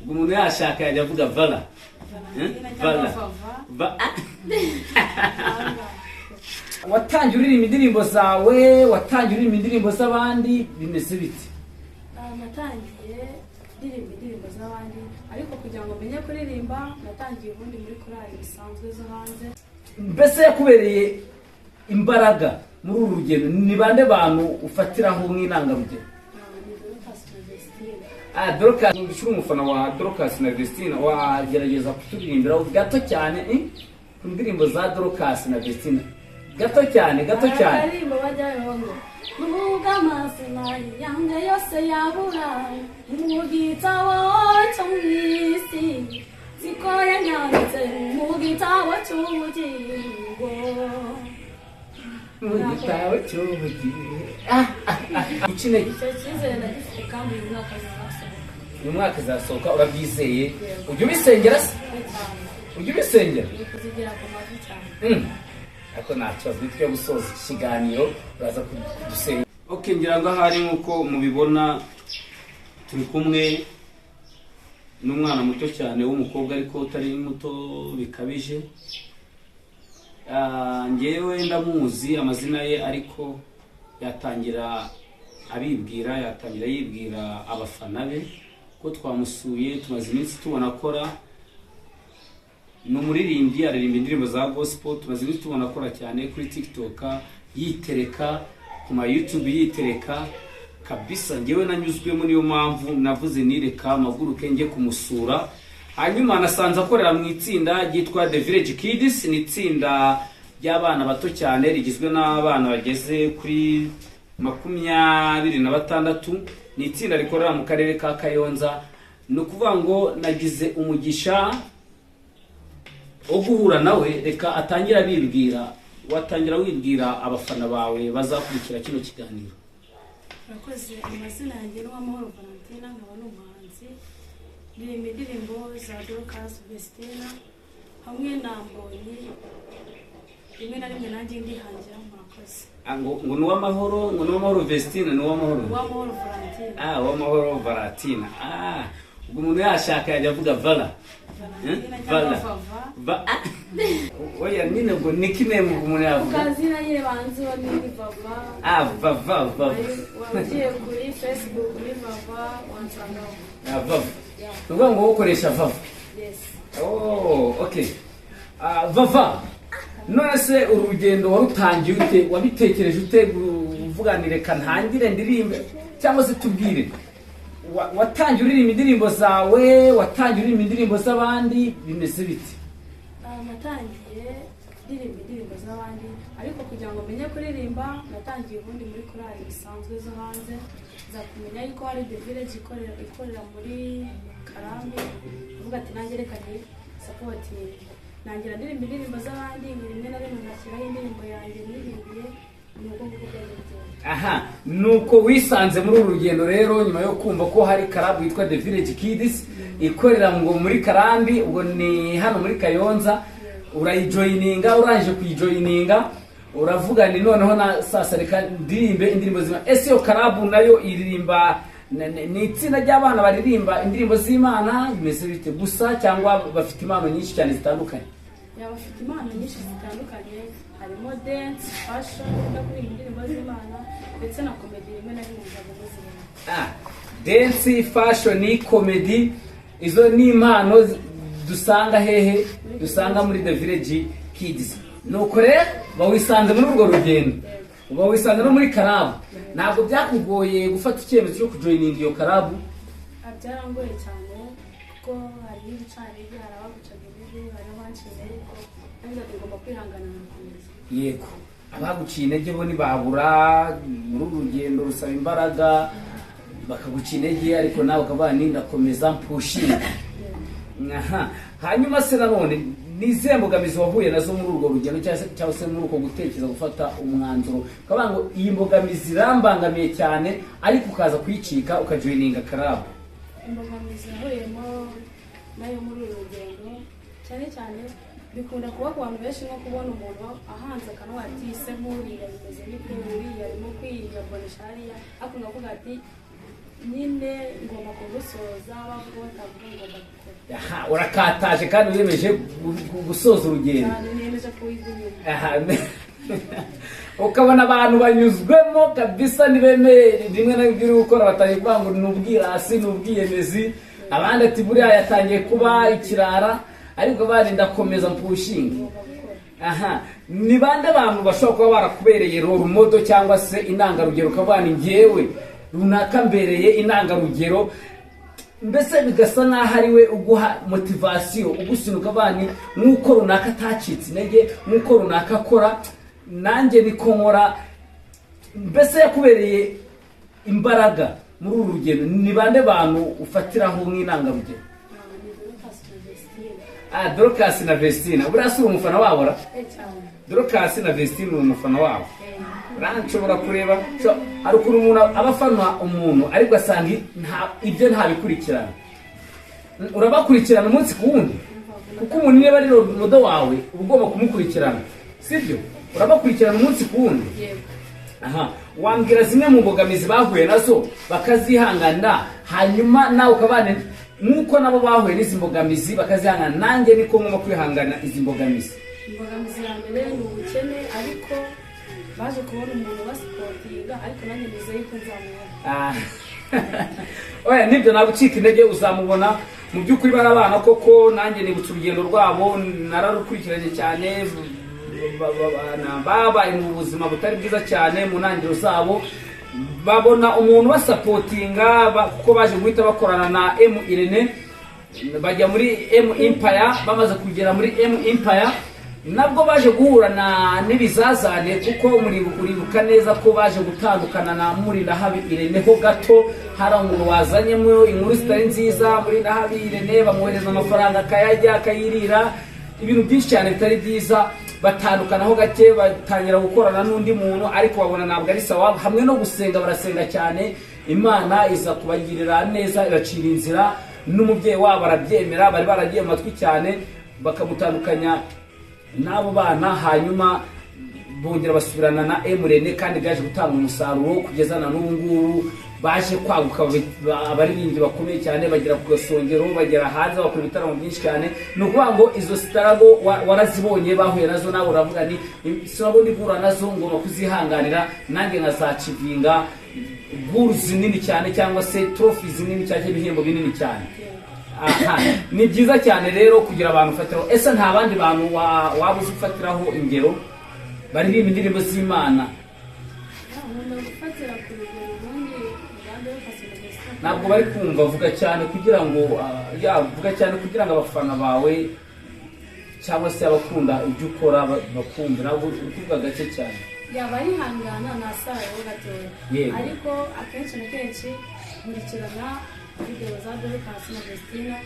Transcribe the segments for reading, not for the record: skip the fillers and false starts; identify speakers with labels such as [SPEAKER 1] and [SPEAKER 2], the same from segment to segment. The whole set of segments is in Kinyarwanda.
[SPEAKER 1] Ubwo umuntu yashaka yajya avuga Vala.
[SPEAKER 2] Valentina
[SPEAKER 1] Vala.
[SPEAKER 2] cyangwa Vava.
[SPEAKER 1] Va. Watangiye uririmba indirimbo zawe, watangiye uririmba indirimbo z'abandi, bimeze bite?
[SPEAKER 2] Natangiye ndirimba indirimbo z'abandi, ariko kugira ngo menye kuririmba natangiye ubundi muri korali bisanzwe zo hanze.
[SPEAKER 1] Mbese yakubereye imbaraga muri uru rugendo ni bande bantu ufatiraho nk'intangarugero?
[SPEAKER 2] Ni Dorcas na Vestine.
[SPEAKER 1] Ah, Dorcas, uri umufana wa Dorcas na Vestine, wagerageza kuturirimbiraho gato cyane, eh? Ku ndirimbo za Dorcas na Vestine, gato cyane, gato cyane.
[SPEAKER 2] Akaririmbo bajyayo ngo nubwo amazina yanjye yose yabura mu gitabo cyo mu isi, siko yanyanditse mu gitabo cy'ubugingo.
[SPEAKER 1] Mu gitabo cy'ubugingo. Guca intege.
[SPEAKER 2] Icyo cyizere ndagifite kandi uyu mwaka bizasohoka.
[SPEAKER 1] Uyu mwaka izasohoka, urabyizeye? Ujya ubisengera se?
[SPEAKER 2] Cyane.
[SPEAKER 1] Ujya ubisengera?
[SPEAKER 2] Ni kuzigera ku mavi cyane.
[SPEAKER 1] Ariko nta kibazo, nitwe gusoza iki kiganiro uraza kudusenga. Ok, ngira ngo ahari nk'uko mubibona turi kumwe n'umwana muto cyane w'umukobwa, ariko utari muto bikabije. Njyewe ndamuzi amazina ye, ariko yatangira abibwira, yatangira yibwira abafana be ko twamusuye. Tumaze iminsi tubona akora, ni umuririmbyi, aririmba indirimbo za gospel. Tumaze iminsi tubona akora cyane kuri TikTok, yitereka ku ma YouTube, yitereka kabisa. Njyewe nanyuzwemo, niyo mpamvu navuze nireka mpaguruke njye kumusura. Hanyuma nasanze akorera mu itsinda ryitwa The Village Kids. Ni itsinda ry'abana bato cyane rigizwe n'abana bageze kuri 26. Ni itsinda rikorera mu karere ka Kayonza. Ni ukuvuga ngo nagize umugisha wo guhura nawe. Reka atangira abibwira. Watangira wibwira abafana bawe bazakurikira kino kiganiro.
[SPEAKER 2] Urakoze. Amazina yanjye ni Uwamahoro Valentina, nkaba ni umuhanzi, ndirimba indirimbo za Dorcas, Vestina hamwe na Mbonyi, rimwe na rimwe nanjye ndihangira. Murakoze.
[SPEAKER 1] Ah, ngo ni Uwamahoro, ngo ni Uwamahoro Vestine, ni Uwamahoro?
[SPEAKER 2] Uwamahoro Valentina.
[SPEAKER 1] Ah, Uwamahoro Valentina. Ah, ubwo umuntu yashaka yajya avuga Vala.
[SPEAKER 2] Valentina
[SPEAKER 1] Vala.
[SPEAKER 2] cyangwa Vava.
[SPEAKER 1] Va. Oya nyine, ngo nickname umuntu
[SPEAKER 2] Ku
[SPEAKER 1] yavuga.
[SPEAKER 2] kazina nyine banziho ni Vava.
[SPEAKER 1] Ah, Vava, Vava.
[SPEAKER 2] Ugiye kuri Facebook ni Vava, wansangaho.
[SPEAKER 1] Ah, Vava.
[SPEAKER 2] Yeah.
[SPEAKER 1] Ni ukuvuga ngo wowe ukoresha Vava?
[SPEAKER 2] Yes.
[SPEAKER 1] Oh, okay. Ah, Vava, none se urugendo warutangiye ute? Wabitekereje ute kuvuga ni reka ntangire ndirimbe? Cyangwa se tubwire, watangiye uririmba indirimbo zawe, watangiye uririmba indirimbo z'abandi, bimeze bite?
[SPEAKER 2] Natangiye ndirimba indirimbo z'abandi, ariko kugira ngo menye kuririmba natangiye ubundi muri korali bisanzwe zo hanze, nza kumenya yuko hari The Village ikorera muri Karambi, uvuga ati nanjye reka ni supporting, nangira ndirimba indirimbo z'abandi, rimwe na rimwe ngashyiraho indirimbo yanjye nirimbiye. Ni uko nguko byari bigenda.
[SPEAKER 1] Aha, nuko wisanze muri uru rugendo rero nyuma yo kumva ko hari club yitwa The Village Kids ikorera ngo muri Karambi, ubwo ni hano muri Kayonza, urayijoyininga. Urangije kuyijoyininga uravuga ni noneho na sasa reka ndirimbe indirimbo z'Imana. Ese iyo club nayo iririmba ni itsinda ry'abana baririmba indirimbo z'Imana, bimeze bite gusa, cyangwa bafite impano nyinshi cyane zitandukanye?
[SPEAKER 2] Yaba bafite impano nyinshi zitandukanye, harimo dance, fashion no kuririmba indirimbo z'Imana, ndetse na comedy rimwe na rimwe nzajya muzibona.
[SPEAKER 1] Ah, dance, fashion, comedy, izo ni impano dusanga hehe? Dusanga muri The Village Kids. Nuko rero bawisanze muri urwo rugendo, uba wisanze no muri club. Ntabwo byakugoye gufata icyemezo cyo kujoyininga iyo club?
[SPEAKER 2] Ah, byarangoye cyane kuko hari n'ibicantege, hari abagucaga intege, hari n'abanciye intege, ariko navuze ati ngomba kwihangana nkakomeza.
[SPEAKER 1] Yego, abaguciye intege bo ntibabura. Muri uru rugendo rusaba imbaraga, bakaguca intege, ariko nawe ukavuga ni ndakomeza mpushinga. Aha, hanyuma se nanone ni izihe mbogamizi wahuye nazo muri urwo rugendo, cyangwa se muri uko gutekereza gufata umwanzuro, ukavuga ngo iyi mbogamizi irambangamiye cyane, ariko ukaza kuyicika ukajoyininga club?
[SPEAKER 2] Imbogamizi nahuriyemo nayo muri uru rugendo, cyane cyane bikunda kuba ku bantu benshi, nko kubona umuntu ahanze akanwa ati se nk'uriya bimeze bite, uriya arimo kwiyabonesha hariya, ariko nkavuga ati nyine ngomba kugusoza, bavuga batavuga ngomba. gukora.
[SPEAKER 1] Aha, urakataje kandi wiyemeje gusoza urugendo.
[SPEAKER 2] Cyane, niyemeje kuwiga inyuma.
[SPEAKER 1] Aha, ukabona abantu banyuzwemo kabisa, ntibemeye rimwe na rimwe uri gukora, batangiye kuvuga ngo ni ubwirasi, ni ubwiyemezi, abandi ati buriya yatangiye kuba ikirara, ariko abandi ndakomeza mpushinga.
[SPEAKER 2] Ngomba gukora.
[SPEAKER 1] Aha, ni bande bantu bashobora kuba barakubereye role model cyangwa se intangarugero, ukavuga ni njyewe runaka mbereye intangarugero, mbese bigasa nk'aho ari we uguha motivation, ugusunika, ukavuga ni nk'uko runaka atacitse intege, nk'uko runaka akora, nanjye niko nkora, mbese yakubereye imbaraga muri uru rugendo? Ni bande bantu ufatiraho nk'intangarugero?
[SPEAKER 2] Ni Dorcas na Vestine.
[SPEAKER 1] Ah, Dorcas na Vestine, buriya si uri umufana wabo ra?
[SPEAKER 2] Eh, cyane.
[SPEAKER 1] Dorcas na Vestine, uri umufana wabo?
[SPEAKER 2] Eh.
[SPEAKER 1] Nshobora kureba hari ukuntu umuntu aba afana umuntu ariko asanga ibyo ntabikurikirana. Urabakurikirana umunsi ku wundi, kuko umuntu niba ari role model wawe uba ugomba kumukurikirana, sibyo? Urabakurikirana umunsi ku wundi?
[SPEAKER 2] Yego.
[SPEAKER 1] Aha, wambwira zimwe mu mbogamizi bahuye nazo bakazihanganira, hanyuma nawe ukabana nk'uko nabo bahuye n'izi mbogamizi bakazihangana, nanjye niko ngomba kwihangana izi mbogamizi.
[SPEAKER 2] Imbogamizi ya mbere ni ubukene, ariko baje kubona umuntu ubasupportinga, ariko nanjye nizeye yuko nzamubona.
[SPEAKER 1] Ah. Oya, nibyo, ntabwo ucika intege, uzamubona. Mu by'ukuri bari abana koko, nanjye nibutse urugendo rwabo, nararukurikiranye cyane. Babaye mu buzima butari bwiza cyane mu ntangiriro zabo, babona umuntu basupportinga, kuko baje guhita bakorana na M Irene, bajya muri M Empire. Bamaze kugera muri M Empire nabwo baje guhura na n'ibizazane, kuko muri uribuka neza ko baje gutandukana na Murindahabi Irene ho gato, hari umuntu wazanyemo inkuru zitari nziza. Murindahabi Irene bamwohereza amafaranga akayajya akayirira, ibintu byinshi cyane bitari byiza. Batandukanaho gake, batangira gukorana n'undi muntu, ariko babona ntabwo ari sawa. Hamwe no gusenga, barasenga cyane, Imana iza kubagirira neza, ibacira inzira, n'umubyeyi wabo arabyemera. Bari baragiye mu matwi cyane, bakamutandukanya n'abo bana, hanyuma bongera basubirana na Emurene, kandi byaje gutanga umusaruro kugeza na n'ubu ngubu baje kwaguka, abaririmbyi bakomeye cyane, bagera ku gasongero, bagera hanze, bakora ibitaramo byinshi cyane. Ni ukuvuga ngo izo struggle warazibonye bahuye nazo, nawe uravuga ni struggle ndihura nazo ngomba kuzihanganira, nanjye nkazachievinga goals nini cyane cyangwa se trophies nini cyane, ibihembo binini cyane. Aha, ni byiza cyane rero kugira abantu ufatiraho. Ese nta bandi bantu waba uzi ufatiraho ingero baririmba indirimbo z'Imana?
[SPEAKER 2] Nkunda gufatira ku rugero ubundi umugambi wo kwasoma.
[SPEAKER 1] Ntabwo bari kumva, vuga cyane kugira ngo ya, vuga cyane kugira ngo abafana bawe cyangwa se abakunda ibyo ukora bakumve. Ntabwo uri kuvuga gake cyane.
[SPEAKER 2] Yaba arihangana nasayeho gatoya. Ariko akenshi na kenshi nkurikirana videwo za Dorcas na Vestina,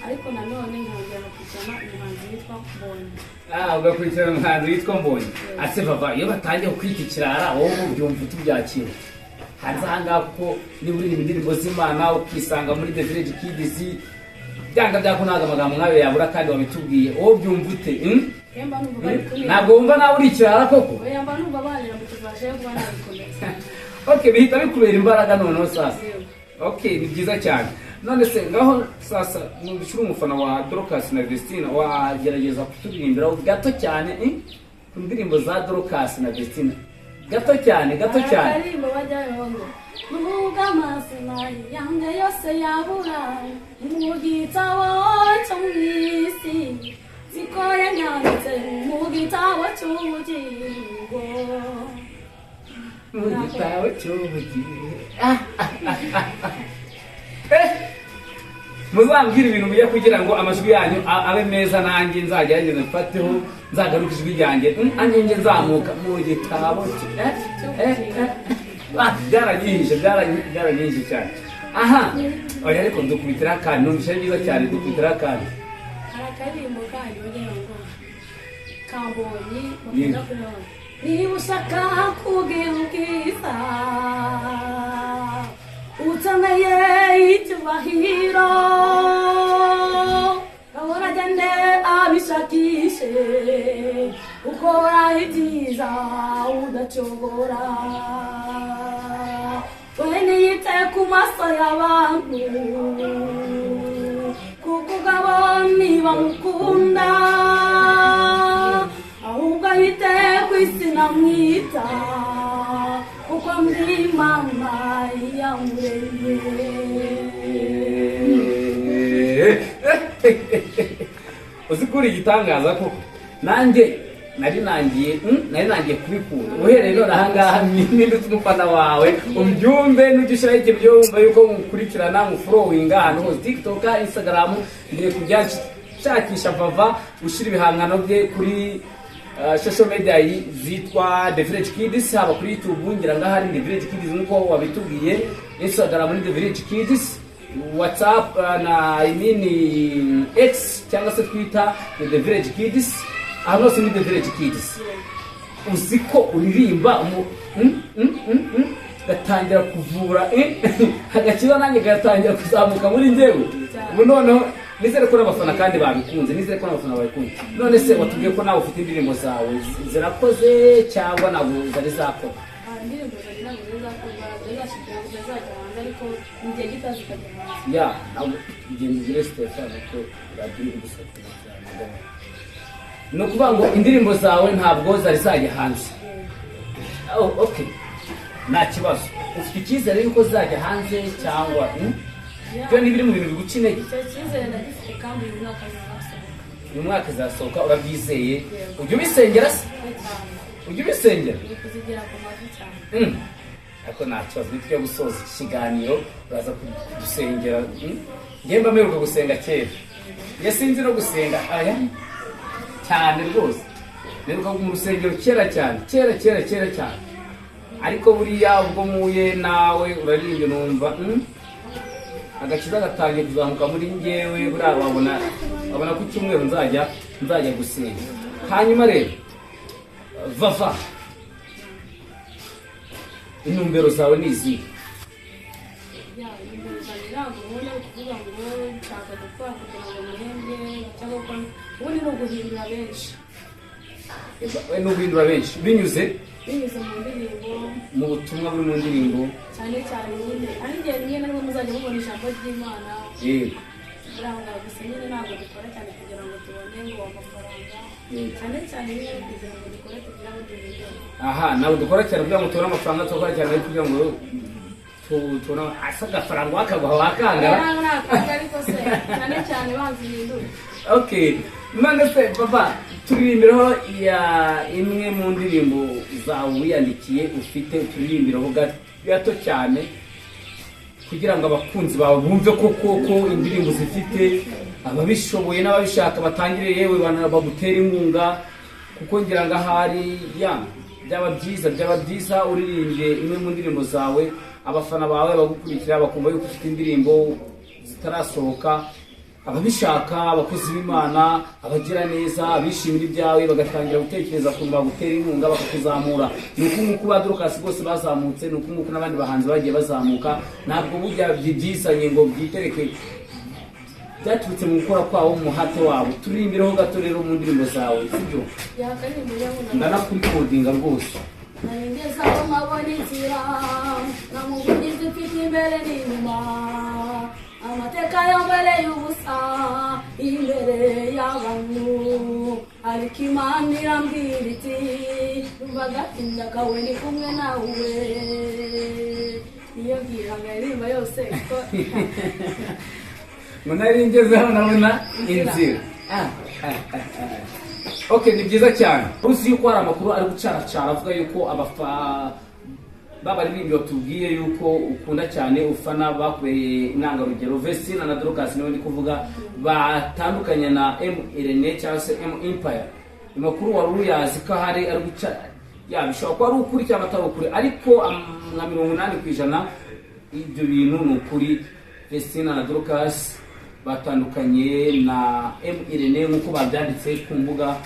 [SPEAKER 2] ariko nanone nkongera ngakurikirana umuhanzi witwa Mbonyi.
[SPEAKER 1] Ah, ugakurikirana umuhanzi witwa Mbonyi. Ase vava, iyo batangiye kwita ikirara wowe ubyumva utubyakira hanze ahangaha? Kuko niba uririmba indirimbo z'Imana ukisanga muri The Village Kids, byanga byako ntabwo amagambo nkayo yabura, kandi wabitubwiye, wowe byumva ute,
[SPEAKER 2] Mba numva bari kumwe.
[SPEAKER 1] Ntabwo wumva nawe uri ikirara koko?
[SPEAKER 2] Oya, mba numva banira motivation yo kuba nabikomeza.
[SPEAKER 1] Okay, bihita bikubera imbaraga noneho sasa.
[SPEAKER 2] Yego.
[SPEAKER 1] Okay, ni byiza cyane. None se ngaho sasa numvise uri umufana wa Dorcas na Vestina, wagerageza kuturirimbiraho gato cyane, ku ndirimbo za Dorcas na Vestina, gato cyane, gato cyane.
[SPEAKER 2] Akaririmbo bajyayo ngo nuvuga amazina yanjye yose yabura mu gitabo cyo mu isi, ziko yanyanditse mu gitabo cy'ubugingo.
[SPEAKER 1] Mu gitabo cy'ubugingo. Muzambwira ibintu bijya kugira ngo amajwi yanyu abe meza, nanjye nzagerageze mfateho, nzagaruke ijwi ryanjye, nanjye njye nzamuka mu gitabo eh. Ah, byaranyinje, byaranyinje cyane. Aha, oya, ariko dukubitira akandi, numvise ari byiza cyane, dukubitira akandi.
[SPEAKER 2] Hari akaririmbo kandi bajyayo ngo kambonyi bakunda kuririmba: niba ushaka kugira ubwiza, ukeneye icyubahiro, gahora agende abishakishe, ukora ibyiza udacogora, we niyite ku maso y'abantu, kuko Mukunda, ahubwo ahite ku isi namwita, kuko ndi Imana yamuremye.
[SPEAKER 1] Uzi ko uri igitangaza koko? Nanjye nari nangiye kubikunda uhereye none ahangaha. Ninde umufana wawe ubyumve, nujya ushyiraho ikintu byo wumva yuko mukurikirana, mufollowinga ahantu hose, TikTok, Instagram. Ngiye kujya nshakisha Vava ushyira ibihangano bye kuri social media zitwa The Village Kids, haba kuri YouTube ngira ngo ahari The Village Kids nkuko wabitubwiye, Instagram ni The Village Kids, WhatsApp na, I mean, X cyangwa se Twitter ni The Village Kids, ahantu hose ni The Village Kids. Uzi ko uririmba mu gatangira kuvura, agakiza nanjye gatangira kuzamuka muri njyewe. Ubu noneho nizere ko n'abafana kandi babikunze, nizere ko n'abafana babikunze. None se watubwiye ko nawe ufite indirimbo zawe, zirakoze cyangwa ntabwo zari zakora?
[SPEAKER 2] Indirimbo zanjye ntabwo zari zakorwa, zari zashyirwa, zari zajya hanze, ariko mu gihe gito zikajya hanze.
[SPEAKER 1] Ya, ntabwo ugenda ugire Stefano ko radiyo iri gusakura cyane. Ni ukuvuga ngo indirimbo zawe ntabwo zari zajya hanze? Oh, okay, nta kibazo. Ufite icyizere yuko zizajya hanze cyangwa, Byo ntibiri mu bintu biguca intege?
[SPEAKER 2] Icyo cyizere ndagifite, kandi uyu mwaka zizasohoka.
[SPEAKER 1] Uyu mwaka izasohoka, urabyizeye? Ujya ubisengera se?
[SPEAKER 2] Cyane.
[SPEAKER 1] Ujya ubisengera?
[SPEAKER 2] Uri kuzigira ku mavi cyane.
[SPEAKER 1] Ariko nta kibazo, nitujya gusoza iki kiganiro uraza kudusengera. Njye mba mperuka gusenga kera, njye sinzi no gusenga aya cyane rwose. Mperuka mu rusengero kera cyane, kera kera kera cyane. Ariko buriya ubwo muye nawe uraririmba numva, agakiza gatangiye kuzamuka muri njyewe. Buriya wabona ku cyumweru nzajya gusenga. Hanyuma rero Vava, intumbero zawe ni izihe?
[SPEAKER 2] Ya, intumbero zanjye ntabwo ubundi ari ukuvuga ngo nshaka gukora kugira ngo muhembwe cyangwa gukora, ubundi ni uguhindura benshi.
[SPEAKER 1] Ni uguhindura benshi binyuze
[SPEAKER 2] Binyuze mu ndirimbo.
[SPEAKER 1] Mu butumwa buri mu ndirimbo.
[SPEAKER 2] Cyane cyane nyine ari igihe rimwe na rimwe muzajya mubona ijambo ry'Imana. Muri aho ngaho gusa nyine ntabwo dukora cyane kugira ngo tubone ngo amafaranga. Cyane cyane nyine ari kugira ngo dukore kugira ngo duhindure.
[SPEAKER 1] Aha, ntabwo dukora cyane kugira ngo tubone amafaranga, turakora cyane kugira ngo tubone asa agafaranga wakaguha wakangara.
[SPEAKER 2] Ntabwo nakaga, ariko se cyane cyane banza uhindure.
[SPEAKER 1] Okay, none se papa, turirimbiraho ya imwe mu ndirimbo zawe wiyandikiye ufite, uturirimbiraho gato cyane kugira ngo abakunzi bawe bumve ko koko indirimbo zifite ababishoboye n'ababishaka batangire, yewe bagutera inkunga, kuko ngira ngo ahari ya byaba byiza uririmbye imwe mu ndirimbo zawe, abafana bawe bagukurikira bakumva yuko ufite indirimbo zitarasohoka, ababishaka, abakozi b'Imana, abagira neza, abishimira ibyawe bagatangira gutekereza ukuntu bagutera inkunga bakakuzamura. Ni uku nguku ba Dorcas bose bazamutse, ni uku nguku n'abandi bahanzi bagiye bazamuka. Ntabwo burya byizanye ngo byitereke, byaturutse mu gukora kwabo, mu muhate wabo. Turirimbireho gato rero mu ndirimbo zawe, sibyo?
[SPEAKER 2] Yakaririmbo yankunda.
[SPEAKER 1] Ndanakurikodinga rwose.
[SPEAKER 2] Nari aho nkabona inzira, nkamuvugizi mfite imbere n'inyuma, amateka yambere y'ubusa imbere y'abantu, ariko Imana irambwira iti: "Umva, agatinda kawe ni kumwe nawe." Niyo mbwira indirimbo yose kuko
[SPEAKER 1] Ngo nari ngezeho nabona inzira. Ah. Okay, ni byiza cyane. Uzi yuko hari amakuru ari gucaracara avuga yuko abafa babaririmbyi batubwiye yuko ukunda cyane, ufana, bakubereye intangarugero, Vestina na Dorcas niwe ndi kuvuga, batandukanye na M Irene cyangwa se M Empire. Amakuru wari uyazi ko ahari ari guca ya bishobora kuba ari ukuri cyangwa atari ukuri, ariko nka 80% ibyo bintu ni ukuri. Vestina na Dorcas batandukanye na M Irene nk'uko babyanditse ku mbuga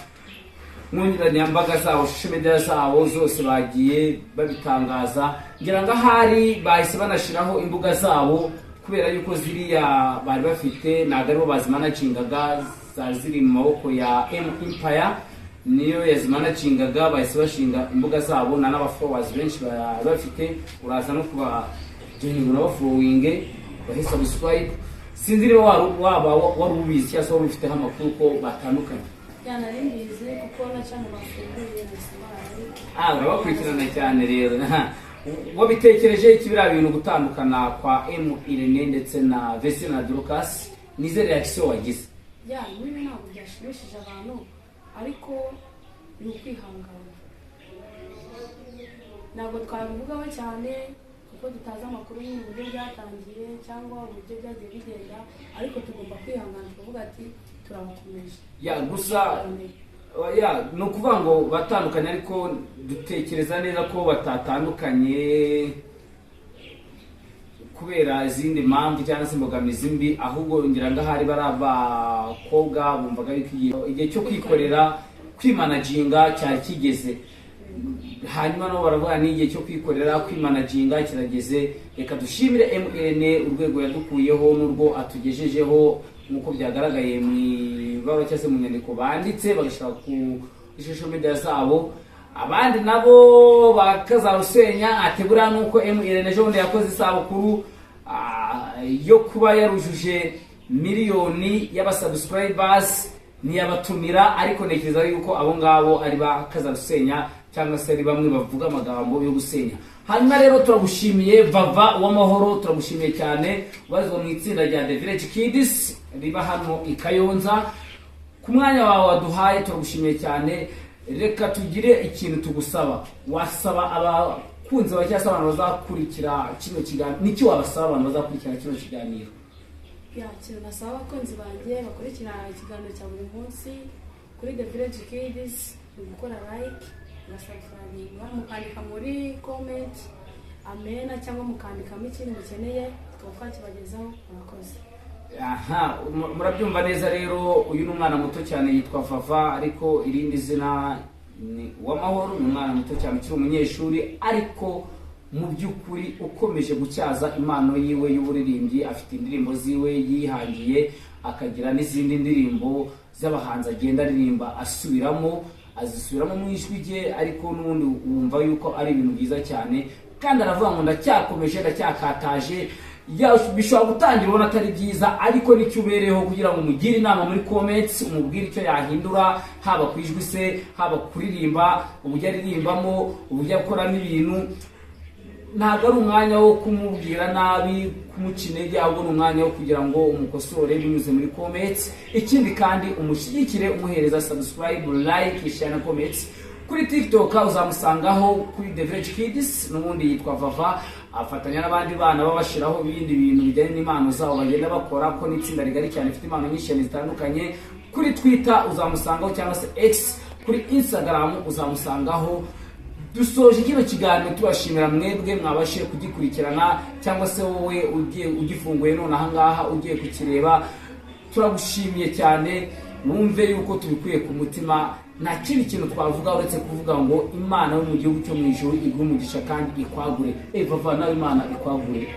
[SPEAKER 1] nkoranyambaga zabo, social media zabo zose bagiye babitangaza. Ngira ngo ahari bahise banashyiraho imbuga zabo, kubera yuko ziriya bari bafite ntabwo aribo bazimanagingaga, zari ziri mu maboko ya M Empire, niyo yazimanagingaga. Bahise bashinga imbuga zabo, na n'abafollowers benshi bari bafite. Uraza no kuba joining, unabafollowing, bahe subscribe. Sinzi niba waba wari ubizi cyangwa se wari ubifiteho amakuru ko batandukanye.
[SPEAKER 2] Yeah, nari mbizi kuko na channel bafunguye nasobanuye.
[SPEAKER 1] Ah, urabakurikirana cyane rero. Wabitekereje iki biriya bintu, gutandukana kwa M Irene ndetse na Vestine na Dorcas? Nize reaction wagize?
[SPEAKER 2] Yeah, n'ibi ntabwo byashimishije abantu, ariko ni ukwihangana. Ntabwo twabivugaho cyane kuko tutazi amakuru y'uburyo byatangiye cyangwa uburyo byagiye bigenda, ariko tugomba kwihangana tukavuga ati turabakomeje.
[SPEAKER 1] Yeah, gusa yeah, ni ukuvuga ngo batandukanye, ariko dutekereza neza ko batatandukanye kubera izindi mpamvu cyangwa se imbogamizi mbi, ahubwo ngira ngo ahari bari abakobwa bumvaga yuko igihe cyo kwikorera, kwimanaginga cyari kigeze. Hanyuma nabo baravuga ni igihe cyo kwikorera, kwimanaginga kirageze. Reka dushimire MN urwego yadukuyeho n'urwo atugejejeho, nk'uko byagaragaye mu ibaruwa cyangwa se mu nyandiko banditse bagashyira ku social media zabo. Abandi nabo bakazarusenya ati buriya nuko MN ejo bundi yakoze isabukuru yo kuba yarujuje miliyoni y'abasubscribers ntiyabatumira. Ariko ntekereza yuko abo ngabo ari ba kazarusenya cyangwa se ari bamwe bavuga amagambo yo gusenya. Hanyuma rero turagushimiye, Vava Uwamahoro, turagushimiye cyane, ubarizwa mu itsinda rya The Village Kids riba hano i Kayonza. Ku mwanya wawe waduhaye turagushimiye cyane. Reka tugire ikintu tugusaba. Wasaba abakunzi bawe cyangwa se abantu bazakurikira kino kiganiro, niki wabasaba abantu bazakurikira kino kiganiro?
[SPEAKER 2] Yeah, ikintu nasaba abakunzi banjye bakurikira ikiganiro cya buri munsi kuri The Village Kids ni ugukora like, mugasubscribinga, mukandika muri comment amena cyangwa mukandikamo ikindi mukeneye, tukaba twakibagezaho. Murakoze.
[SPEAKER 1] Aha, murabyumva neza rero, uyu ni umwana muto cyane, yitwa Vava ariko irindi zina ni Uwamahoro. Ni umwana muto cyane ukiri umunyeshuri, ariko mu by'ukuri ukomeje gutyaza impano yiwe y'uburirimbyi. Afite indirimbo ziwe yihangiye, akagira n'izindi ndirimbo z'abahanzi agenda aririmba asubiramo, azisubiramo mu ijwi rye, ariko n'ubundi wumva yuko ari ibintu byiza cyane. Kandi aravuga ngo ndacyakomeje, ndacyakataje. Bishobora gutangira ubona atari byiza, ariko nicyo ubereho kugira ngo umugire inama muri comments, umubwire icyo yahindura, haba ku ijwi se, haba kuririmba, uburyo aririmbamo, uburyo akoramo ibintu. Ntabwo ari umwanya wo kumubwira nabi, kumuca intege, ahubwo ni umwanya wo kugira ngo umukosore binyuze muri comments. Ikindi kandi umushyigikire umuhereza subscribe, like, share na comments. Kuri TikTok uzamusangaho kuri The Village Kids, n'ubundi yitwa Vava, afatanya n'abandi bana babashyiraho ibindi bintu bijyanye n'impano zabo bagenda bakora, ko n'itsinda rigari cyane rifite impano nyinshi cyane zitandukanye. Kuri Twitter uzamusangaho cyangwa se X, kuri Instagram uzamusangaho. Dusoje kino kiganiro tubashimira mwebwe mwabashije kugikurikirana, cyangwa se wowe ugiye ugifunguye none ahangaha ugiye kukireba, turagushimiye cyane. Wumve yuko tubikuye ku mutima. Nta kindi kintu twavuga uretse kuvuga ngo Imana yo mu gihugu cyo mu ijuru iguhe umugisha kandi ikwagure. Vava, nawe Imana ikwagure,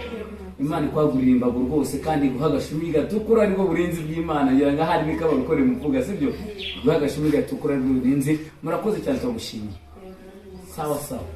[SPEAKER 1] Imana ikwagurira imbago rwose kandi iguha agashumi gatukura, aribwo burinzi bw'Imana. Ngira ngo ahari niko abakora muvuga, sibyo? Iguha agashumi gatukura, aribwo burinzi. Murakoze cyane, turagushimiye. Sawa sawa.